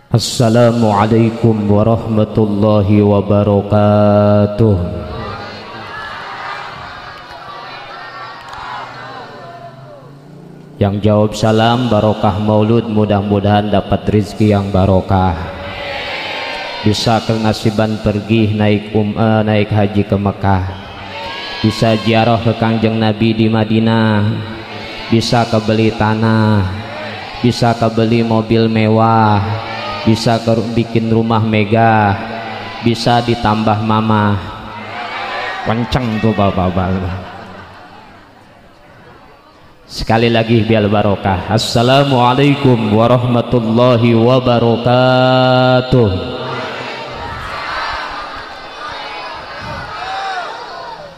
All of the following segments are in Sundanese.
Assalamualaikum warahmatullahi wabarakatuh. Yang jawab salam barokah maulud, mudah-mudahan dapat rezeki yang barokah, bisa kenasiban pergi naik naik haji ke Mekah, bisa ziarah ke Kangjeng Nabi di Madinah, bisa kebeli tanah, bisa kebeli mobil mewah, bisa bikin rumah megah, bisa ditambah mama. Kenceng tuh bapak-bapak. Sekali lagi biar barokah. Assalamualaikum warahmatullahi wabarakatuh.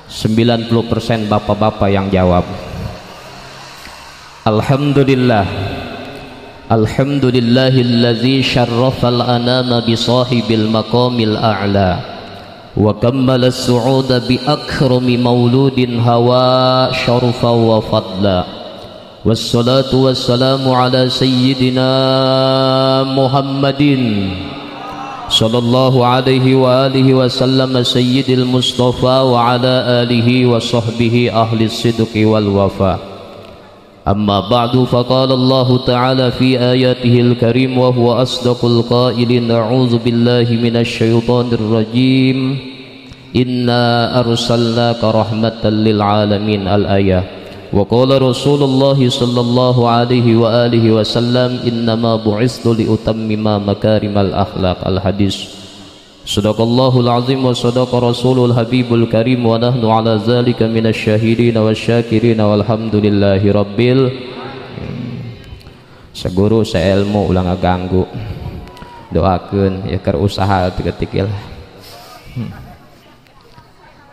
90% bapak-bapak yang jawab. Alhamdulillah. Alhamdulillahillazi syarrafal anama bi sahibil maqamil a'la wa kammala as-su'uda bi akrami mauludin hawa syarfa wa fadla. Wassalatu wassalamu ala sayyidina Muhammadin sallallahu alaihi wa alihi wa sallam sayyidil mustafa wa ala alihi wa sahbihi ahli sidqi wal wafa. Amma ba'du, faqala Allah ta'ala fi ayatihil karim wa huwa asdaqul qailin, a'udzu billahi minasy syaithanir rajim, inna arsalnaka rahmatan lil alamin. Al-ayah. Wa qala Rasulullah sallallahu alaihi wa alihi wasallam, innama bu'istu liutammima makarimal akhlaq. Al-hadis. Sadaqallahul azim wa sadaqa rasulul habibul karim wa nahnu ala zalika minasy syahidin wasyakirin walhamdulillahi rabbil. Seguru seelmu ulah ngaganggu, doakeun ya keur usaha ketikil.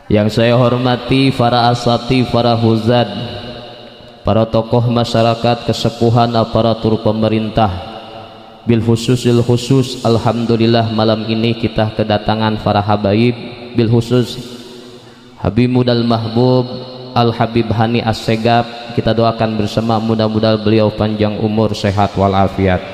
Yang saya hormati para asati, para huzad, para tokoh masyarakat, kesepuhan, aparatur pemerintah, bil khususil khusus, alhamdulillah malam ini kita kedatangan para habaib, bil khusus Habib Mudal Mahbub Al Habib Hani Assegaf. Kita doakan bersama mudah-mudahan beliau panjang umur, sehat walafiat.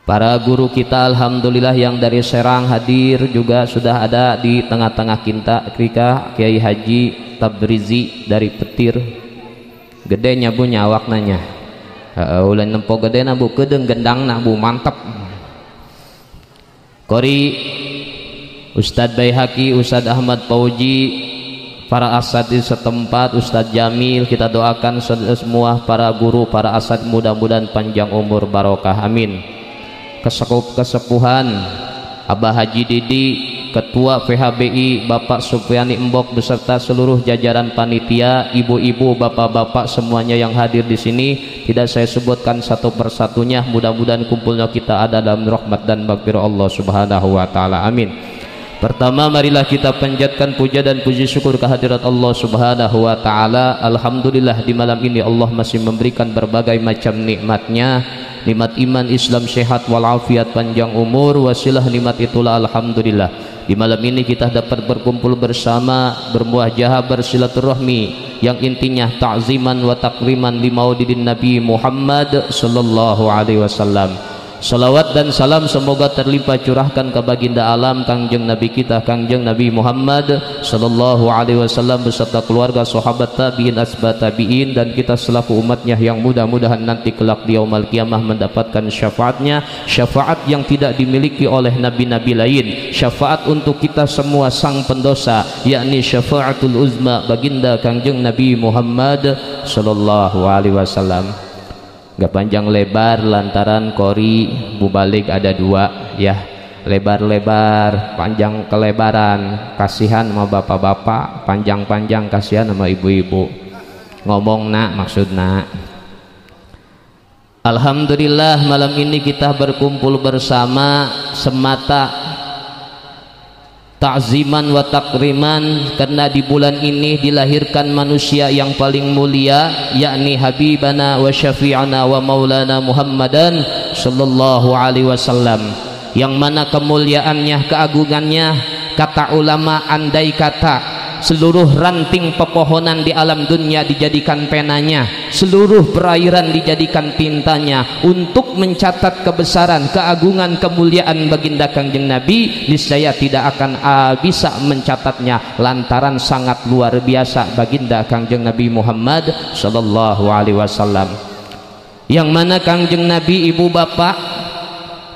Para guru kita alhamdulillah yang dari Serang hadir juga sudah ada di tengah-tengah kita, Kiai Haji Tabrizi dari Petir. Gedenya bu nyawak nanya. Ulah nempo gede na bu kedeng gendang na bu mantap. Kori Ustadz Baihaki, Ustadz Ahmad Pauji, para asatidz setempat, Ustadz Jamil, kita doakan semua para guru, para asatidz mudah-mudahan panjang umur barokah, amin. Kesepuhan Abah Haji Didi, Ketua PHBI, Bapak Supiani Embok beserta seluruh jajaran panitia, ibu-ibu, bapak-bapak semuanya yang hadir di sini, tidak saya sebutkan satu persatunya, mudah-mudahan kumpulnya kita ada dalam rahmat dan maghfirah Allah Subhanahu wa taala, amin. Pertama, marilah kita panjatkan puja dan puji syukur kehadirat Allah Subhanahu wa taala. Alhamdulillah di malam ini Allah masih memberikan berbagai macam nikmatnya. Nikmat iman, Islam, sehat walafiat, panjang umur, wasilah nikmat itulah alhamdulillah. Di malam ini kita dapat berkumpul bersama, bermuajahah, bersilaturahmi, yang intinya ta'ziman wa takriman li maulidin Nabi Muhammad sallallahu alaihi wasallam. Salawat dan salam semoga terlimpah curahkan ke baginda alam Kangjeng Nabi kita, Kangjeng Nabi Muhammad sallallahu alaihi wasallam beserta keluarga, sahabat, tabi'in, asba tabi'in, dan kita selaku umatnya yang mudah-mudahan nanti kelak di yaumul kiamah mendapatkan syafaatnya, syafaat yang tidak dimiliki oleh nabi-nabi lain, syafaat untuk kita semua sang pendosa, yakni syafaatul uzma baginda Kangjeng Nabi Muhammad sallallahu alaihi wasallam. Gak panjang lebar lantaran kori mubalik ada dua ya, lebar-lebar, panjang kelebaran, kasihan sama bapak-bapak, panjang-panjang kasihan sama ibu-ibu. Ngomong nak maksud nak. Alhamdulillah malam ini kita berkumpul bersama semata ta'ziman wa takriman, karena di bulan ini dilahirkan manusia yang paling mulia, yakni habibana wa syafi'ana wa maulana Muhammadan sallallahu alaihi wasallam, yang mana kemuliaannya, keagungannya, kata ulama, andai kata Seluruh ranting pepohonan di alam dunia dijadikan penanya, seluruh perairan dijadikan tintanya untuk mencatat kebesaran, keagungan, kemuliaan baginda Kangjeng Nabi. Niscaya tidak akan bisa mencatatnya lantaran sangat luar biasa baginda Kangjeng Nabi Muhammad sallallahu alaihi wasallam. Yang mana Kangjeng Nabi ibu bapak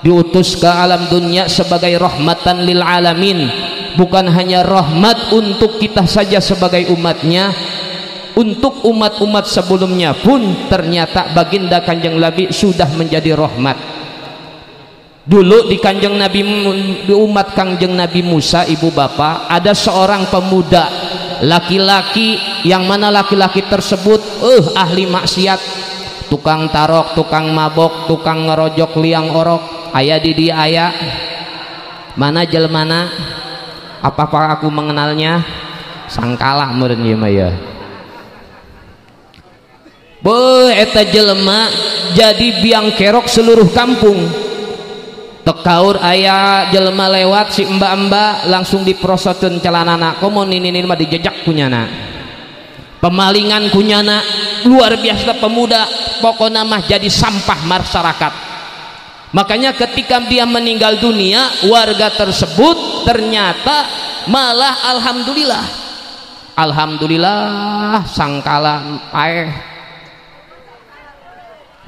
diutus ke alam dunia sebagai rahmatan lil alamin, bukan hanya rahmat untuk kita saja sebagai umatnya, untuk umat-umat sebelumnya pun ternyata baginda Kanjeng Nabi sudah menjadi rahmat. Dulu di Kanjeng Nabi, di umat Kanjeng Nabi Musa ibu bapak, ada seorang pemuda laki-laki yang mana laki-laki tersebut ahli maksiat, tukang tarok, tukang mabok, tukang ngerojok liang orok. Ayah di dia ayah mana jelmana, apa-apa aku mengenalnya sangkala meureun ieu mah ya. Beuh eta jelema jadi biang kerok seluruh kampung. Tekaur aya jelema lewat si emba-emba langsung diprosoteun celanana, komo nini-nini mah dijejak kunyana, pemalingan kunyana. Luar biasa pemuda, pokona mah jadi sampah masyarakat. Makanya ketika dia meninggal dunia, warga tersebut ternyata malah alhamdulillah, alhamdulillah sangkala paeh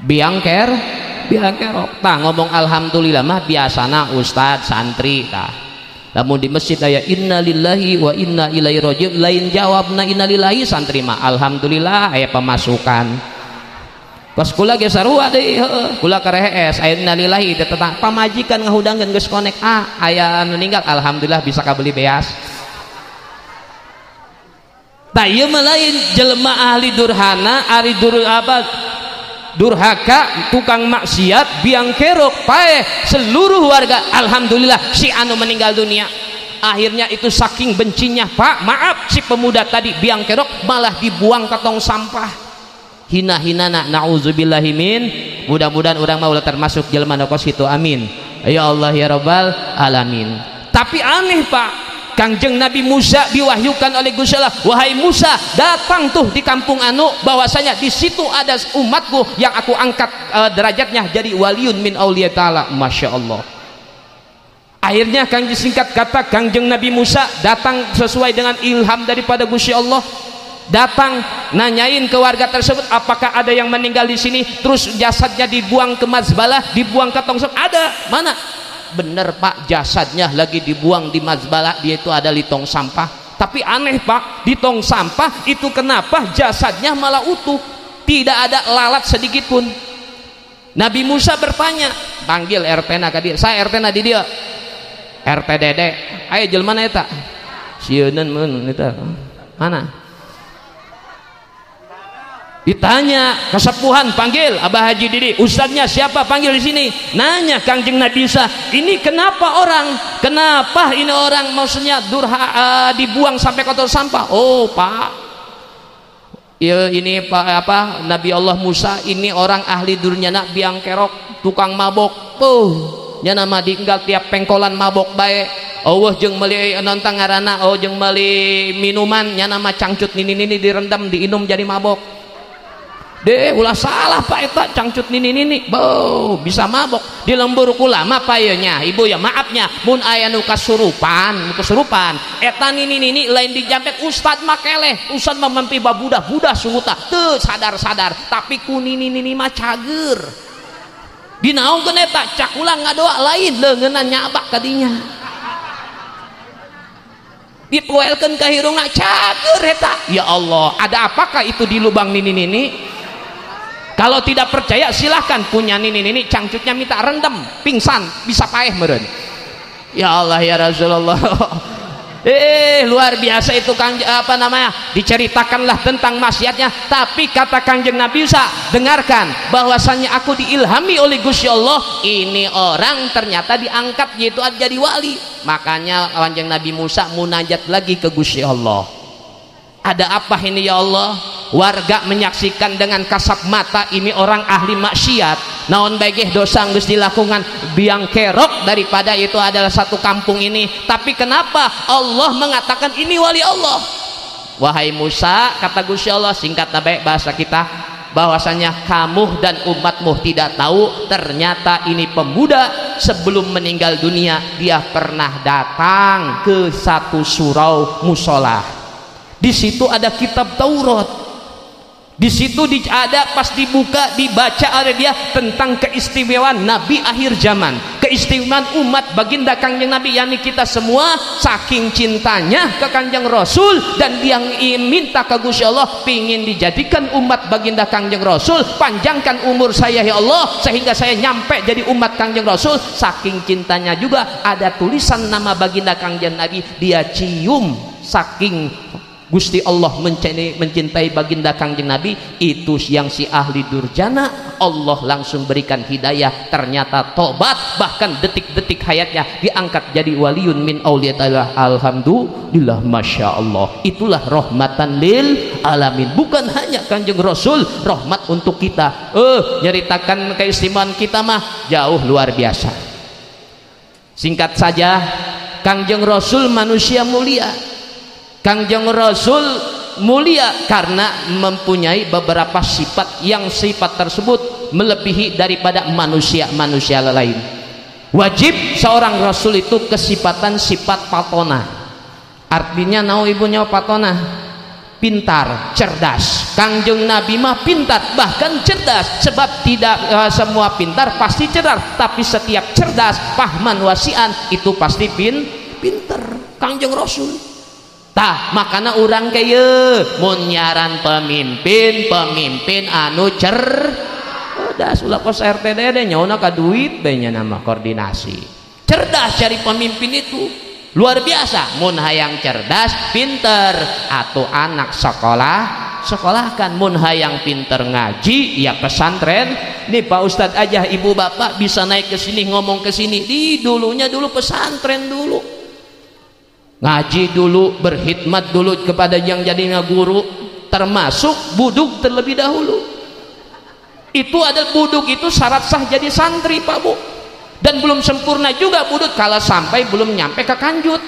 biang kerok. Tah ngomong alhamdulillah mah biasana ustad santri tah. Lamun di masjid aya innalillahi wa inna ilaihi rajiun, lain jawabna innalillahi santri mah alhamdulillah aya pemasukan. Kos kula ge sarua deui heueuh, kula karehees aya innalillahi teh tetang pamajikan ngahudangkeun geus konek, aya anu ninggal alhamdulillah bisa kabeli beas. Tah ieu mah lain jelema ahli durhana, ahli durhaka, tukang maksiat, biang kerok, paeh seluruh warga alhamdulillah si anu meninggal dunia. Akhirnya itu saking bencinya, Pak, maaf, si pemuda tadi biang kerok malah dibuang ke tong sampah. Hina-hinana, na'udzubillahi min. Mudah-mudahan urang mah ulah termasuk jelema nu kos kitu, amin ya Allah ya rabbal alamin. Tapi aneh Pak, Kangjeng Nabi Musa diwahyukan oleh Gusti Allah, wahai Musa, datang tuh di kampung anu, bahwasanya di situ ada umatku yang aku angkat derajatnya jadi waliun min auliya ta'ala. Masya Allah. Akhirnya Kangjeng, singkat kata, Kangjeng Nabi Musa datang sesuai dengan ilham daripada Gusti Allah, datang nanyain ke warga tersebut apakah ada yang meninggal di sini, terus jasadnya dibuang ke mazbalah, dibuang ke tong sampah. Ada mana? Bener Pak, jasadnya lagi dibuang di mazbalah, dia itu ada di tong sampah. Tapi aneh Pak, di tong sampah itu kenapa jasadnya malah utuh, tidak ada lalat sedikit pun. Nabi Musa bertanya, panggil RT na ka dia, saya RT na di dia, RT Dede, ayo jelema na eta sieuneun mun eta mana? Ditanya kesepuhan, panggil Abah Haji Didi, ustadznya siapa, panggil di sini. Nanya Kangjeng Nabi Musa, ini kenapa orang, kenapa ini orang maksudnya durha, dibuang sampai kotor sampah? Oh Pak, ya, ini Pak apa Nabi Allah Musa ini orang ahli durnyana, biang kerok, tukang mabok, nya nama diinggal tiap pengkolan mabok bae. Allah jeung meuli nontang ngaranna, oh jeung meuli minuman, nya nama cangcut nini nini direndam diinum jadi mabok. Deh ulah salah Pak eta cangcut nini nini, bau bisa mabok di lembur kula mah payeunya ibu ya maafnya mun aya nu kasurupan, kesurupan eta nini nini lain dijampet ustad mah keleh, ustad mah mampi babudah-budah sunguta teu sadar-sadar, tapi ku nini nini mah cager dinaongkeun eta cak ulah ngadoa lain leungeunna nyabak kadinya dituelkeun ka hirungna cager eta. Ya Allah, ada apakah itu di lubang nini nini? Kalau tidak percaya silahkan punya nini nini cangcutnya minta rendam pingsan bisa paeh meureun. Ya Allah ya Rasulullah. Luar biasa itu Kang, apa namanya, diceritakanlah tentang maksiatnya. Tapi kata Kangjeng Nabi Musa, dengarkan bahwasannya aku diilhami oleh Gusti Allah, ini orang ternyata diangkat yaitu jadi wali. Makanya Kangjeng Nabi Musa munajat lagi ke Gusti Allah. Ada apa ini ya Allah? Warga menyaksikan dengan kasat mata ini orang ahli maksiat, naon bae dosa geus dilakukan, biang kerok daripada itu adalah satu kampung ini. Tapi kenapa Allah mengatakan ini wali Allah? Wahai Musa, kata Gusti Allah, singkat baik bahasa kita, bahwasanya kamu dan umatmu tidak tahu, ternyata ini pemuda sebelum meninggal dunia dia pernah datang ke satu surau musola. Di situ ada kitab Taurat. Di situ ada pas dibuka dibaca oleh dia tentang keistimewaan Nabi akhir zaman, keistimewaan umat baginda Kangjeng Nabi, yakni kita semua saking cintanya ke Kangjeng Rasul dan dia minta ke Gusti Allah pingin dijadikan umat baginda Kangjeng Rasul, panjangkan umur saya ya Allah sehingga saya nyampe jadi umat Kangjeng Rasul. Saking cintanya juga ada tulisan nama baginda Kangjeng Nabi, dia cium saking Gusti Allah mencintai baginda Kangjeng Nabi. Itu yang si ahli durjana Allah langsung berikan hidayah, ternyata tobat, bahkan detik-detik hayatnya diangkat jadi waliun min auliyatillah. Alhamdulillah, masya Allah. Itulah rahmatan lil alamin, bukan hanya Kangjeng Rasul, rahmat untuk kita. Nyeritakan keistimewaan kita mah jauh luar biasa. Singkat saja, Kangjeng Rasul manusia mulia. Kangjeng Rasul mulia karena mempunyai beberapa sifat yang sifat tersebut melebihi daripada manusia-manusia lain. Wajib seorang Rasul itu kesifatan sifat patona. Artinya nau ibunya patona, pintar, cerdas. Kangjeng Nabi mah pintar, bahkan cerdas. Sebab tidak semua pintar pasti cerdas, tapi setiap cerdas, pahman wasian itu pasti pinter. Kangjeng Rasul. Tah makana urang kaya mun nyaran pemimpin, pemimpin anu cerdas, ulah kos RTD deh nyauna ka duit bae nya nama koordinasi. Cerdas cari pemimpin itu luar biasa. Mun hayang cerdas pinter atau anak sekolah sekolahkan, mun hayang pinter ngaji ya pesantren. Nih Pak Ustadz aja, ibu bapak bisa naik ke sini ngomong ke sini, di dulunya dulu pesantren dulu, ngaji dulu, berkhidmat dulu kepada yang jadinya guru, termasuk buduk terlebih dahulu. Itu ada buduk itu syarat sah jadi santri Pak Bu. Dan belum sempurna juga buduk kalau sampai belum nyampe ke kanjut.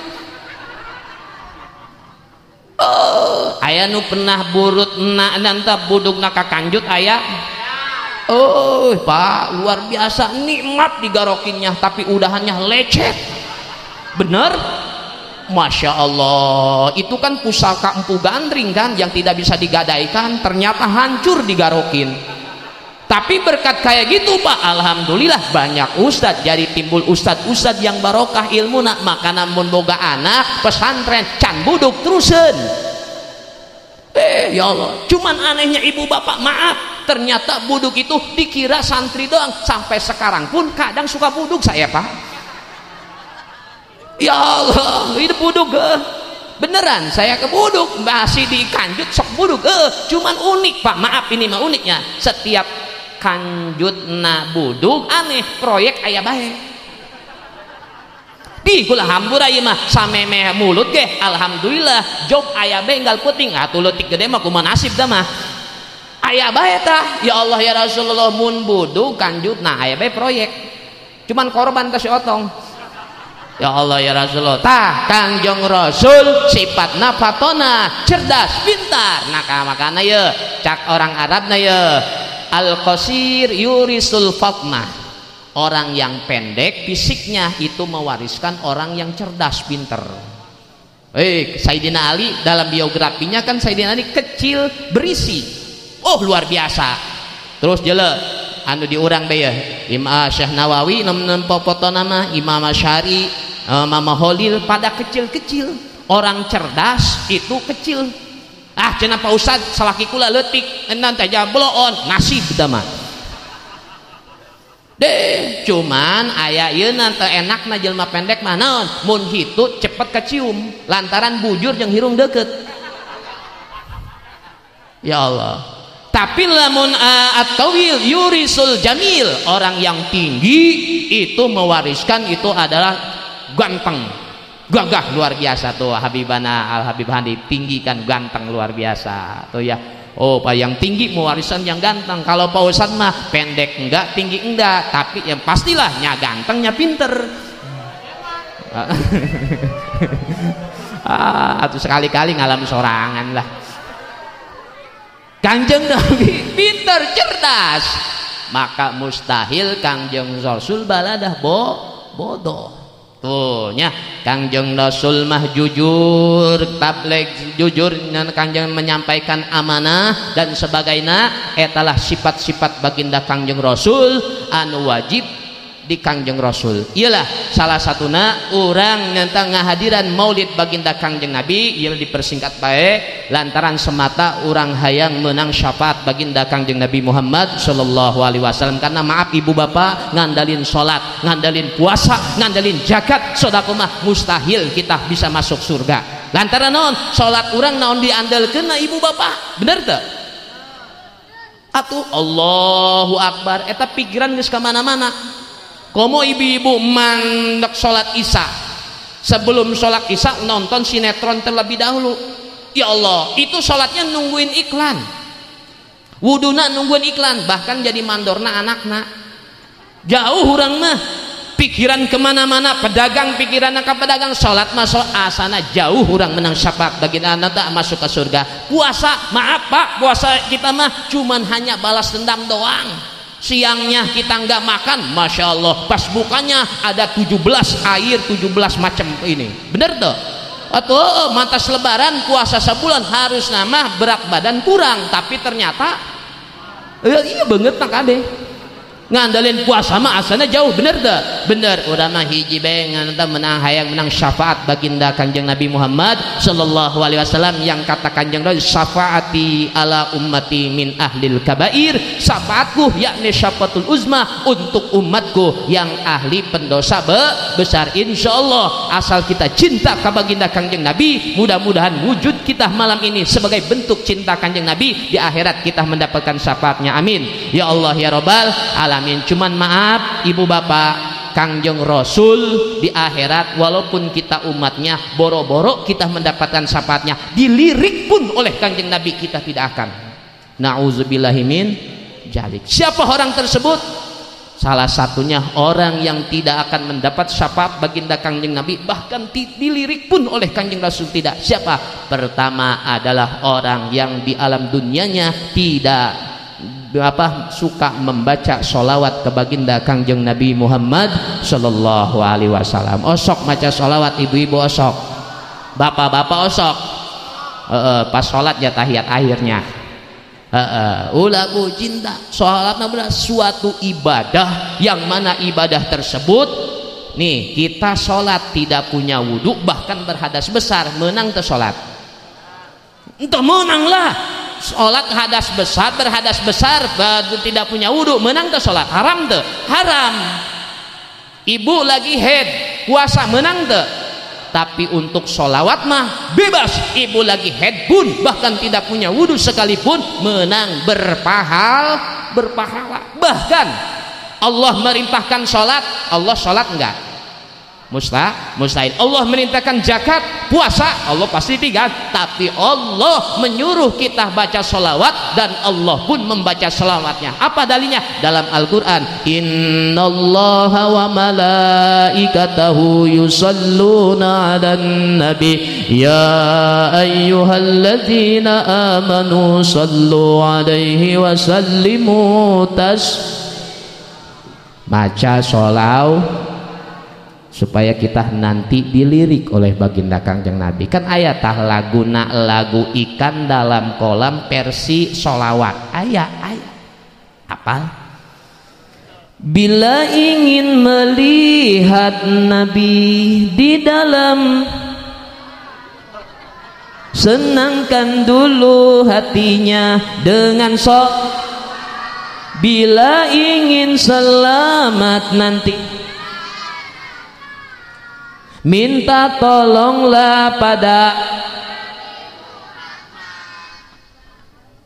Oh, aya nu pernah burut na nanta buduk na ka kanjut aya. Oh Pak, luar biasa nikmat digarokinnya, tapi udahannya lecet. Bener? Masya Allah, itu kan pusaka empu gandring kan, yang tidak bisa digadaikan, ternyata hancur digarokin. Tapi berkat kayak gitu Pak, alhamdulillah banyak ustadz, jadi timbul ustadz-ustadz yang barokah ilmu nak. Maka namun boga anak pesantren can buduk terusen. Ya Allah, cuman anehnya ibu bapak maaf, ternyata buduk itu dikira santri doang. Sampai sekarang pun kadang suka buduk saya Pak. Ya Allah, itu buduk beneran saya ke buduk, masih di kanjut sok buduk cuman unik Pak, maaf ini mah uniknya, setiap kanjut na buduk aneh proyek aya bae di kula hambur aya mah samemeh mulut ge alhamdulillah job aya bae enggal puting atuh leutik gede mah kumaha nasib da mah aya bae tah. Ya Allah ya Rasulullah, mun buduk kanjut na aya bae proyek, cuman korban teh si otong. Ya Allah ya Rasulullah. Tah Kangjeng Rasul sifatna fatona, cerdas, pintar. Nah makana ye cak orang Arab na ye al qasir yurisul fatnah. Orang yang pendek fisiknya itu mewariskan orang yang cerdas pinter. Sayyidina Ali dalam biografinya kan Sayyidina Ali kecil berisi. Oh luar biasa. Terus jele anu diurang deh ya Imam Syekh Nawawi nempo foto nama Imam Asy'ari, Mama Holil pada kecil-kecil. Orang cerdas itu kecil. Ah cenah Pak Ustad salaki kula leutik nanti aja bloon nasib mah deh. Cuman aya ieu teu enakna jelema pendek mah naon mun hitu cepet kecium lantaran bujur jeung hirung deukeut. Ya Allah. Tapi lamun at-tawil yurisul jamil, orang yang tinggi itu mewariskan itu adalah ganteng, gagah luar biasa tuh Habibana Al Habib Handi, tinggi kan ganteng luar biasa tuh ya. Oh Pak, yang tinggi mewariskan yang ganteng. Kalau Pak Ustad mah pendek enggak, tinggi enggak, tapi yang pastilah nya gantengnya pinter. Atau sekali-kali ngalam sorangan lah. Kangjeng Nabi pinter cerdas, maka mustahil Kangjeng Rasul baladah bodoh. Tuh nya Kangjeng Rasul mah jujur, tabligh jujur, Kangjeng menyampaikan amanah dan sebagainya. Etalah sifat-sifat baginda Kangjeng Rasul anu wajib di Kangjeng Rasul. Iyalah salah satuna urang nentang ngahadiran maulid baginda Kangjeng Nabi ieu dipersingkat bae lantaran semata urang hayang menang syafaat baginda Kangjeng Nabi Muhammad sallallahu alaihi wasallam. Karena maaf ibu bapak, ngandalin salat, ngandalin puasa, ngandalin zakat, sedekah mah mustahil kita bisa masuk surga. Lantaran naon? Salat urang naon diandalkeun ibu bapak? Bener teu? Atuh Allahu Akbar eta pikiran geus ka mana-mana. Komo ibu-ibu mandek sholat isya, sebelum sholat isya nonton sinetron terlebih dahulu. Ya Allah, itu sholatnya nungguin iklan, wuduna nungguin iklan, bahkan jadi mandorna anakna. Jauh urang mah pikiran kemana-mana, pedagang pikiran ke pedagang, sholat mah sholat asana jauh urang menang syafaat baginda tak masuk ke surga. Puasa, maaf pak, puasa kita mah cuman hanya balas dendam doang. Siangnya kita nggak makan, Masya Allah, pas bukanya ada 17 air, 17 macam ini. Bener tuh? Atau mantas lebaran puasa sebulan harus nama berat badan kurang, tapi ternyata iya banget tak ade. Ngandalin puasa mah asalnya jauh, bener tuh? Bener. Udah mah hiji bae ngan menang hayang menang syafaat baginda Kanjeng Nabi Muhammad sallallahu alaihi wasallam yang kata Kanjeng Rasul, syafaati ala ummati min ahlil kabair, syafaatku yakni syafaatul uzma untuk umatku yang ahli pendosa besar. Insyaallah asal kita cinta ka baginda Kanjeng Nabi, mudah-mudahan wujud kita malam ini sebagai bentuk cinta Kanjeng Nabi, di akhirat kita mendapatkan syafaatnya. Amin ya Allah ya Rabbal alamin. Cuman maaf ibu bapak, Kangjeng Rasul di akhirat walaupun kita umatnya boro-boro kita mendapatkan syafaatnya, dilirik pun oleh Kangjeng Nabi kita tidak akan. Na'udzubillahimin jalik. Siapa orang tersebut? Salah satunya orang yang tidak akan mendapat syafaat baginda Kangjeng Nabi, bahkan dilirik pun oleh Kangjeng Rasul tidak. Siapa? Pertama adalah orang yang di alam dunianya tidak suka membaca sholawat ke baginda Kangjeng Nabi Muhammad sallallahu alaihi wasallam. Osok maca sholawat ibu-ibu osok, bapak-bapak osok. Pas sholat ya tahiyat akhirnya. Ulah bu cinta sholat adalah suatu ibadah yang mana ibadah tersebut nih kita sholat tidak punya wudhu bahkan berhadas besar, menang teu sholat? Entah menang lah. Sholat hadas besar, berhadas besar, tidak punya wudhu, menang tuh sholat? Haram tuh? Haram. Ibu lagi head, puasa menang tuh? Tapi untuk sholawat mah bebas. Ibu lagi head pun bahkan tidak punya wudhu sekalipun menang, berpahala. Bahkan Allah merintahkan sholat, Allah sholat enggak? Mustahil. Allah merintahkan zakat, puasa, Allah pasti tiga. Tapi Allah menyuruh kita baca sholawat dan Allah pun membaca sholawatnya. Apa dalilnya? Dalam Al-Quran, Innallaha wa malaikatahu yusalluna 'alan nabi ya ayyuhalladzina amanu sallu 'alaihi wa sallimu tas. Baca sholawat supaya kita nanti dilirik oleh baginda Kangjeng Nabi. Kan ayat tah laguna lagu ikan dalam kolam versi sholawat. Ayat apal? Bila ingin melihat Nabi di dalam, senangkan dulu hatinya dengan sok. Bila ingin selamat nanti, minta tolonglah pada.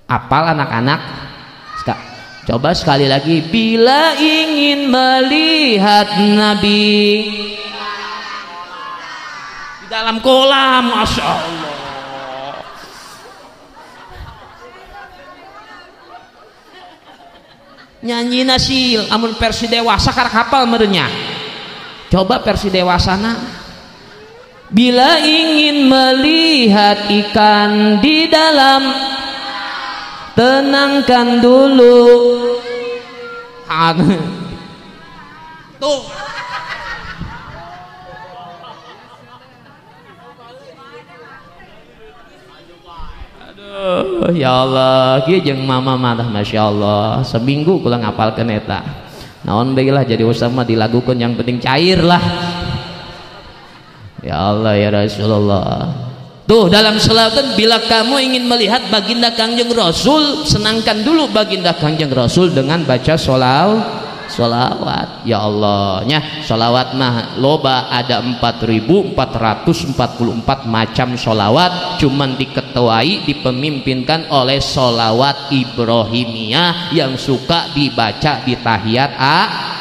Apal anak-anak? Coba sekali lagi. Bila ingin melihat Nabi di dalam kolam, Masya Allah. Nyanyi nasil, amun versi dewasa karak hafal merenya. Coba versi dewasana. Bila ingin melihat ikan di dalam, tenangkan dulu. Tuh. Aduh, ya Allah, kieu jeung mama mah Masya Allah, seminggu kula ngapalkeun eta. Naon bae lah jadi ustaz mah dilagukeun yang penting cair lah. Ya Allah ya Rasulullah. Tuh dalam selawat, bila kamu ingin melihat baginda Kangjeng Rasul, senangkan dulu baginda Kangjeng Rasul dengan baca solawat. Ya Allah, nya solawat mah loba, ada 4444 macam solawat, cuman diketuai dipemimpinkan oleh solawat Ibrahimiyah yang suka dibaca di tahiyat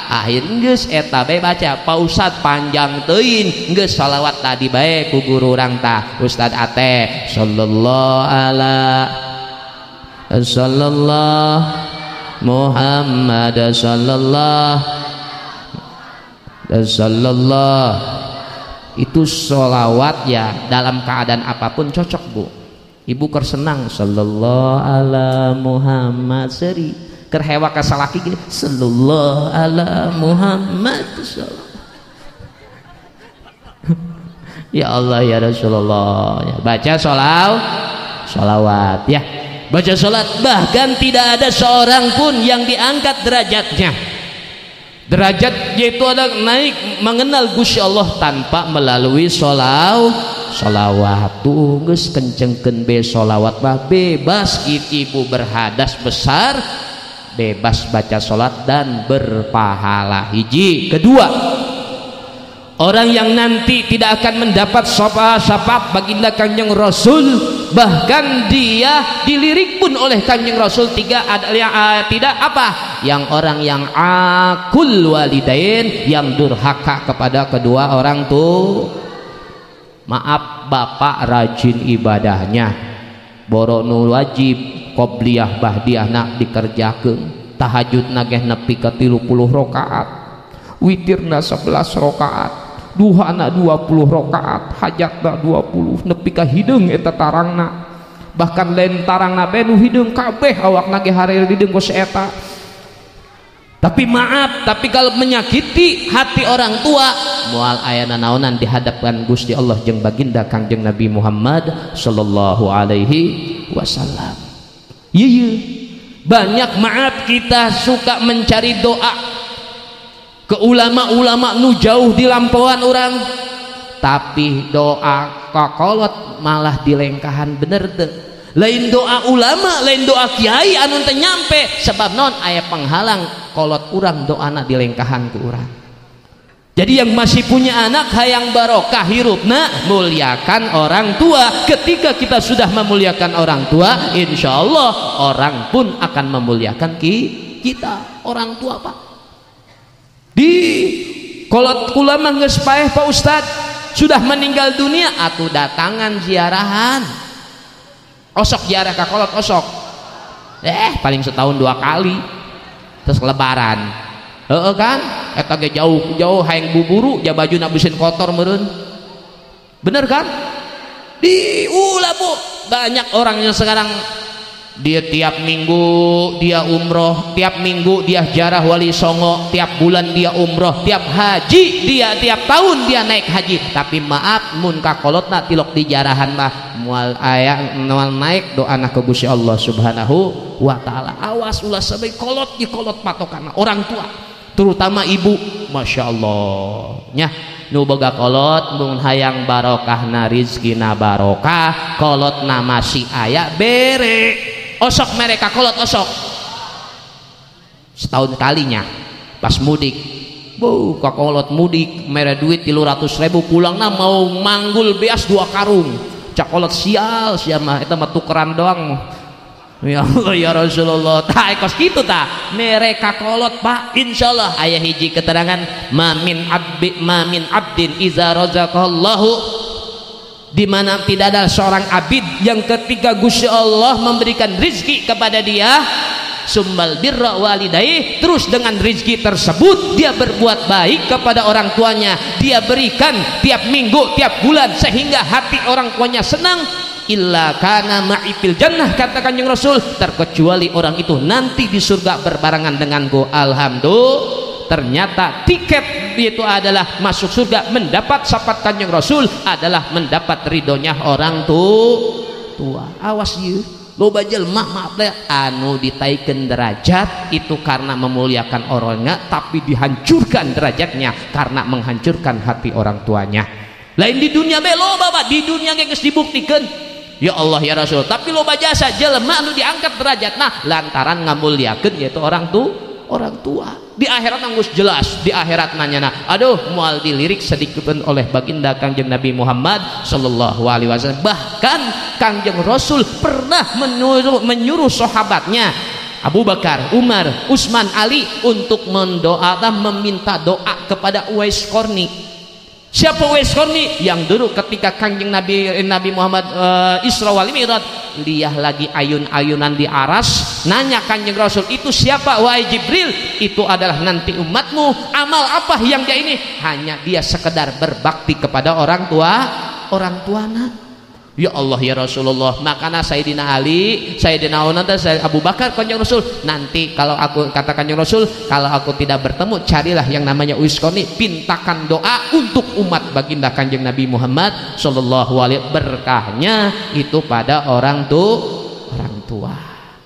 akhir. Geus eta bae baca Pak Ustad panjang teuing, geus solawat tadi bae ku guru urang tah Ustad Ate, sallallahu ala sallallahu Muhammad sallallahu sallallahu. Itu solawat ya dalam keadaan apapun cocok bu. Ibu keur senang sallallahu ala Muhammad seri, keur hewa ka salaki gini sallallahu ala Muhammad. Ya Allah ya Rasulullah ya, baca solawat ya, baca sholat. Bahkan tidak ada seorang pun yang diangkat derajatnya, derajat yaitu ada naik mengenal Gusti Allah tanpa melalui sholawat. Tuh geus kencengkeun be sholawat mah bebas, ibu berhadas besar bebas baca sholat dan berpahala. Hiji. Kedua, orang yang nanti tidak akan mendapat syafaat baginda Kangjeng Rasul, bahkan dia dilirik pun oleh Kangjeng Rasul. Tiga adalah tidak apa? Yang orang yang akul walidain, yang durhaka kepada kedua orang tua. Maaf, bapak rajin ibadahnya, boro nu wajib qobliyah bahdiyah nak dikerjakeun, tahajud nageh nepi ka 30 rakaat, witirna 11 rakaat, duhana 20 rakaat, hajatna 20, nepi ka hideung eta tarangna. Bahkan lain tarangna bae nu hideung kabeh awakna ge hareureun hideung ku eta. Tapi maaf, tapi kalau menyakiti hati orang tua, moal aya nanaonan dihadapkan Gusti Allah jeung baginda Kangjeng Nabi Muhammad sallallahu alaihi wasallam. Ieu banyak maaf kita suka mencari doa ke ulama-ulama nu jauh di lampauan orang, tapi doa kakolot malah dilengkahan. Bener teu? Lain doa ulama, lain doa kiai anu teu nyampe, sebab non aya penghalang kolot urang doana dilengkahan ku urang. Jadi yang masih punya anak hayang barokah hirupna, muliakan orang tua. Ketika kita sudah memuliakan orang tua, insya Allah orang pun akan memuliakan kita. Orang tua pak di kolot kula mah geus paeh Pak Ustad, sudah meninggal dunia atuh datangan ziarahan. Osok ziarah ka kolot osok, paling setahun 2 kali, terus lebaran. Heeh kan eta ge jauh-jauh hayang buburu ja bajuna beusin kotor meureun. Bener kan? Di ulah bu, banyak orang yang sekarang dia tiap minggu dia umroh, tiap minggu dia jarah wali songo, tiap bulan dia umroh, tiap haji dia, tiap tahun dia naik haji. Tapi maaf mun kakolotna tilok di jarahan mah moal aya moal naik doana ka Gusti Allah Subhanahu wa taala. Awas ulah sampai kolot di kolot patokanna orang tua, terutama ibu. Masya Allah nya nu boga kolot mun hayang barokahna rizkina barokah, kolotna masih aya bere. Osok mereka kolot osok setahun kalinya pas mudik, bu kakolot mudik mere duit 300.000, pulangna mau manggul beas 2 karung. Cakolot sial sia mah eta mah tukeran doang. Ya Allah ya Rasulullah, tah kos kitu tah mereka kolot pak. Insyaallah aya hiji keterangan mamin abdi mamin abdin iza razaqallahu, di mana tidak ada seorang abid yang ketika Gusti Allah memberikan rizki kepada dia, Summal birra walidayh, terus dengan rezeki tersebut dia berbuat baik kepada orang tuanya, dia berikan tiap minggu, tiap bulan sehingga hati orang tuanya senang. Illa kana ma'i fil jannah, kata Kanjeng Rasul, terkecuali orang itu nanti di surga berbarengan denganku. Alhamdulillah. Ternyata tiket itu adalah masuk surga, mendapat syafaat Kanjeng Rasul adalah mendapat ridhonya orang tua. Awas ieu, loba jelema maaf teh anu ditaikeun derajat itu karena memuliakan orangnya, tapi dihancurkan derajatnya karena menghancurkan hati orang tuanya. Lain di dunia be loba Pak, di dunia geus dibuktikeun. Ya Allah ya Rasul, tapi loba jasa jelema anu diangkat derajatna lantaran ngamuliakeun yaitu orang tua. Di akhirat anggus jelas, di akhirat nanyana aduh moal dilirik sedikit pun oleh baginda Kangjeng Nabi Muhammad sallallahu alaihi wasallam. Bahkan Kangjeng Rasul pernah menyuruh sahabatnya Abu Bakar, Umar, Utsman, Ali untuk mendoakan, meminta doa kepada Uwais Qarni. Siapa Uwais Qarni? Yang dulu ketika Kangjeng Nabi Muhammad Isra wal Mi'raj, liah lagi ayun-ayunan di aras, nanya Kangjeng Rasul, itu siapa wahai Jibril? Itu adalah nanti umatmu. Amal apa yang dia ini? Hanya dia sekedar berbakti kepada orang tuana. Ya Allah ya Rasulullah, makanya Sayyidina Ali, Sayyidina Umar, Sayyidina Abu Bakar, Kanjeng Rasul, nanti kalau aku, kata Kanjeng Rasul, kalau aku tidak bertemu, carilah yang namanya Uwais Qarni, pintakan doa untuk umat baginda Kanjeng Nabi Muhammad sallallahu alaihi wasallam. Berkahnya itu pada orang tua.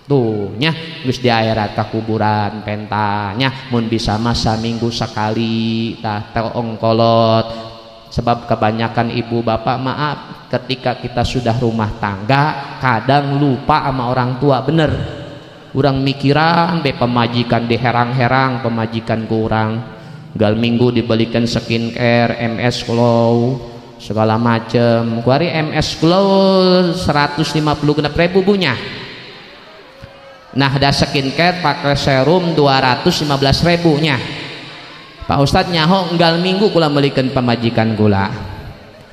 Tuh nya geus di akhirat ka kuburan pentanya mun bisa masa minggu sekali tah teong kolot. Sebab kebanyakan ibu bapak maaf, ketika kita sudah rumah tangga kadang lupa sama orang tua, bener. Urang mikiran be pemajikan diherang-herang, pemajikan kurang gal minggu dibelikan skincare, MS Glow segala macem. Kuari MS Glow 156 ribu punya. Nah ada skincare pakai serum 215 ribu nya. Pak Ustadz nyaho enggal minggu kula belikan pemajikan kula.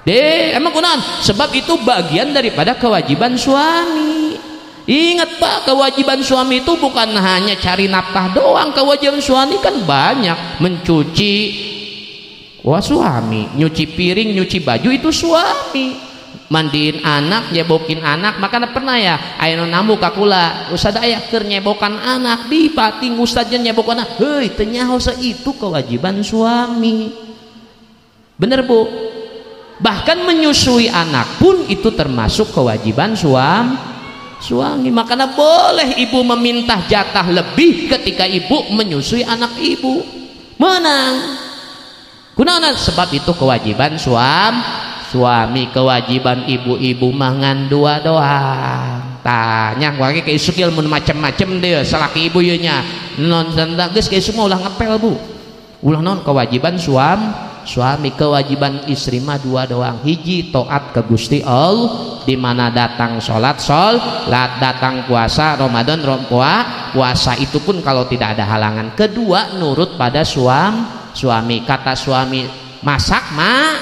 Deh, emang kunaon? Sebab itu bagian daripada kewajiban suami. Ingat Pak, kewajiban suami itu bukan hanya cari nafkah doang. Kewajiban suami kan banyak, mencuci, wah suami, nyuci piring, nyuci baju itu suami, mandiin anak, nyebokin anak. Makanya pernah ya, aya nu nambu ka kula, ustad aya keur nyebokan anak, dipating ustadnya nyebokan anak. Heuy, teu nyaho itu kewajiban suami. Bener Bu? Bahkan menyusui anak pun itu termasuk kewajiban suami. Makanya boleh ibu meminta jatah lebih ketika ibu menyusui anak ibu. Menang. Kunaon? Sebab itu kewajiban suami. Kewajiban ibu-ibu mangan dua doang. Tanya wage ke isuk ilmu macem-macem deh salaki ibu ieu nya. Non geus ke isuk mah ulah ngepel Bu. Ulah non, kewajiban suami, kewajiban istri mah dua doang. Hiji, taat ke Gusti Allah, di mana datang salat salat, datang puasa Ramadan puasa, itu pun kalau tidak ada halangan. Kedua, nurut pada suami. Kata suami masak mak,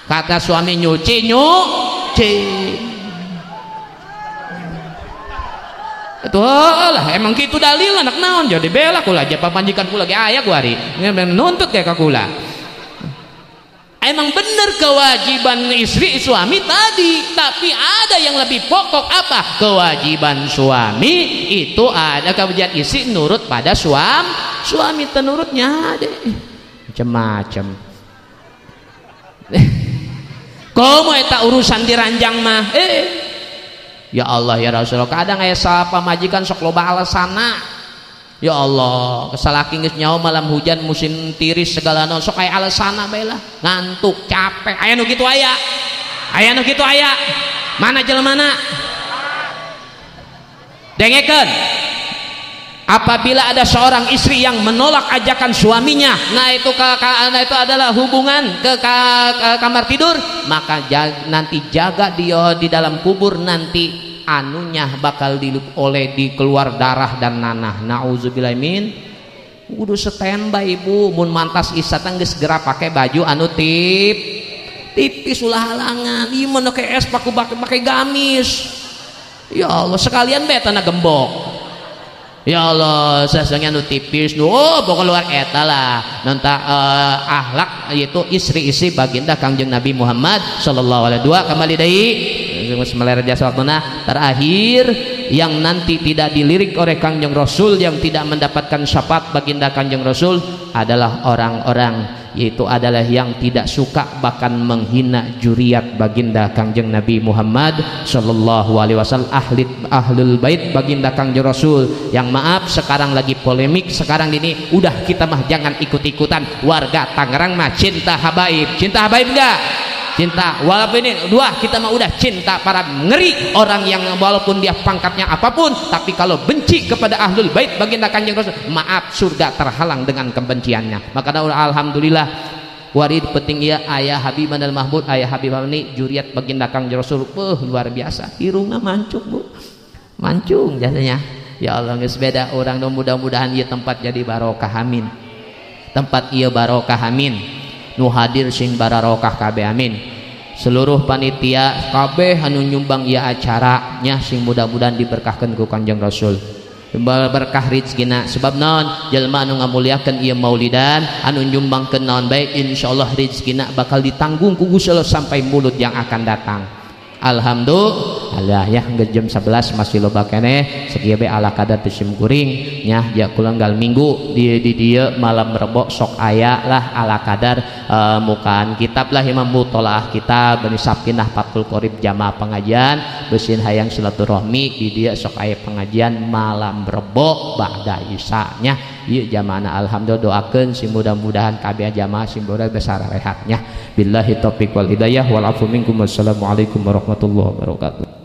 kata suami nyuci nyuci. Itu lah emang gitu dalil anak naon jadi bela kula aja papanjikan kula ge aya ku ari nuntut kayak ka kula. Emang bener kewajiban istri suami tadi, tapi ada yang lebih pokok apa? Kewajiban suami itu ada kewajiban istri nurut pada suami, tenurutnya deh macem-macem. Komo eta urusan diranjang mah, ya Allah ya Rasulullah, kadang aya pamajikan sok loba alasana. Ya Allah, kesalaki geus nyaho malam hujan musim tiris segala naon sok aya alasana bae lah, ngantuk, capek. Aya nu kitu aya. Aya nu kitu aya. Mana jelema mana? Dengekeun. Apabila ada seorang istri yang menolak ajakan suaminya, nah itu nah itu adalah hubungan ke kamar tidur, maka nanti jaga dia di dalam kubur, nanti anunya bakal oleh dikeluar darah dan nanah. Nauzubillah min. Kudu standby ibu, mun mantas isatan geus segera pakai baju anu tipis ulah halangan. Ieu mah ke es paku pakai gamis. Ya Allah, sekalian bae tanah gembok. Ya Allah, sasangnya nu tipis nu oh pokok luar eta lah. Nonta akhlak yaitu istri-istri baginda Kangjeng Nabi Muhammad sallallahu alaihi wasallam. Kembali deui semeler jasa waktuna terakhir yang nanti tidak dilirik oleh Kangjeng Rasul, yang tidak mendapatkan syafaat baginda Kangjeng Rasul adalah orang-orang yaitu adalah yang tidak suka bahkan menghina juriat baginda Kangjeng Nabi Muhammad sallallahu alaihi wasallam, ahlul bait baginda Kangjeng Rasul. Yang maaf sekarang lagi polemik sekarang ini, udah kita mah jangan ikut-ikutan. Warga Tangerang mah cinta habaib, cinta habaib enggak? Cinta, walaupun ini dua kita mah udah cinta para ngeri orang yang walaupun dia pangkatnya apapun, tapi kalau benci kepada ahlul bait baginda Kanjeng Rasul, maaf surga terhalang dengan kebenciannya. Maka alhamdulillah warid penting ya ayah Habib Manal Mahmud, ayah Habib ini juriat baginda Kanjeng Rasul, luar biasa, irungna mancung bu, mancung jasanya. Ya Allah geus beda orang mudah-mudahan ieu tempat jadi barokah amin, tempat ieu barokah amin, nu hadir sing bararokah kabeh amin. Seluruh panitia kabeh anu nyumbang ieu acaranya sing mudah-mudahan diberkahkeun ku Kanjeng Rasul, berkah rezekina. Sebab naon jelema anu ngamuliakeun ieu maulidan anu nyumbangkeun naon bae insyaallah rezekina bakal ditanggung ku Gusti Allah sampai mulut yang akan datang. Alhamdulillah ya jam 11 masih loba keneh sakieu be ala kadar teu sim kuring nya ya kula nggal minggu di dieu malam rebo sok aya lah ala kadar mukaan kitab lah imam mutolaah kitab bani sakinah Fathul Qorib jamaah pengajian beusin hayang silaturahmi di dieu sok aya pengajian malam rebo ba'da isya nya ieu jamaahna. Alhamdulillah doakeun sing mudah-mudahan kabeh jamaah sing boga besar rehatnya. Billahi taufik wal hidayah wal afu minkum. Wassalamualaikum warahmatullahi wabarakatuh.